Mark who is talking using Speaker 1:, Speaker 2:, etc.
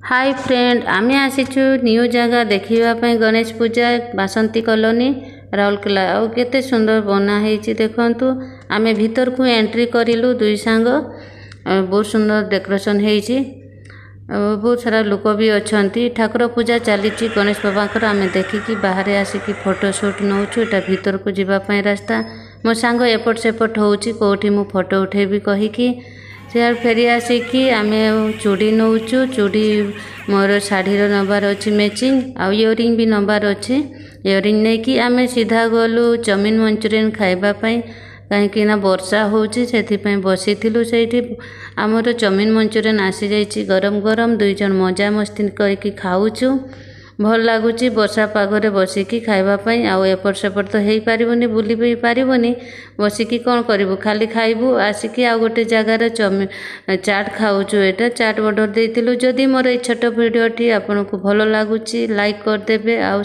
Speaker 1: High friend, ଆମେ ଆସିଛୁ new ଜାଗା ଦେଖିବା ପାଇଁ, ଗଣେଶ ପୂଜା, ବାସନ୍ତୀ କଲୋନୀ, ରାଉରକେଲା। ଆଉ କେତେ ସୁନ୍ଦର ବନା ହେଇଛି ଦେଖନ୍ତୁ। ଆମେ ଭିତରକୁ ଏଣ୍ଟ୍ରି କରିଲୁ ଦୁଇ ସାଙ୍ଗ। ଆଉ ବହୁତ ସୁନ୍ଦର ଡେକୋରେସନ୍ ହେଇଛି ଆଉ ବହୁତ ସାରା ଲୋକ ବି ଅଛନ୍ତି। ଠାକୁର ପୂଜା ଚାଲିଛି ଗଣେଶ ବାବାଙ୍କର। ଆମେ ଦେଖିକି ବାହାରେ ଆସିକି ଫଟୋ ସୁଟ୍ ନେଉଛୁ। ଏଇଟା ଭିତରକୁ ଯିବା ପାଇଁ ରାସ୍ତା। ମୋ ସାଙ୍ଗ ଏପଟ ସେପଟ ହେଉଛି, କେଉଁଠି ମୁଁ ଫଟୋ ଉଠେଇବି କହିକି। ସିଆଡ଼େ ଫେରି ଆସିକି ଆମେ ଚୁଡ଼ି ନେଉଛୁ। ଚୁଡ଼ି ମୋର ଶାଢ଼ୀର ନେବାର ଅଛି ମ୍ୟାଚିଂ, ଆଉ ଇୟରିଂ ବି ନେବାର ଅଛି। ଇୟରିଂ ନେଇକି ଆମେ ସିଧା ଗଲୁ ଚାଉମିନ୍ ମଞ୍ଚୁରିଆନ୍ ଖାଇବା ପାଇଁ, କାହିଁକି ନା ବର୍ଷା ହେଉଛି, ସେଥିପାଇଁ ବସିଥିଲୁ ସେଇଠି। ଆମର ଚାଉମିନ୍ ମଞ୍ଚୁରିଆନ୍ ଆସିଯାଇଛି ଗରମ ଗରମ। ଦୁଇ ଜଣ ମଜାମସ୍ତି କରିକି ଖାଉଛୁ। ଭଲ ଲାଗୁଛି ବର୍ଷା ପାଗରେ ବସିକି ଖାଇବା ପାଇଁ। ଆଉ ଏପଟ ସେପଟ ତ ହେଇପାରିବନି, ବୁଲି ବି ପାରିବୁନି, ବସିକି କ'ଣ କରିବୁ? ଖାଲି ଖାଇବୁ। ଆସିକି ଆଉ ଗୋଟେ ଜାଗାରେ ଚାଟ୍ ଖାଉଛୁ। ଏଇଟା ଚାଟ୍ ଅର୍ଡ଼ର ଦେଇଥିଲୁ। ଯଦି ମୋର ଏଇ ଛୋଟ ଭିଡ଼ିଓଟି ଆପଣଙ୍କୁ ଭଲ ଲାଗୁଛି, ଲାଇକ୍ କରିଦେବେ ଆଉ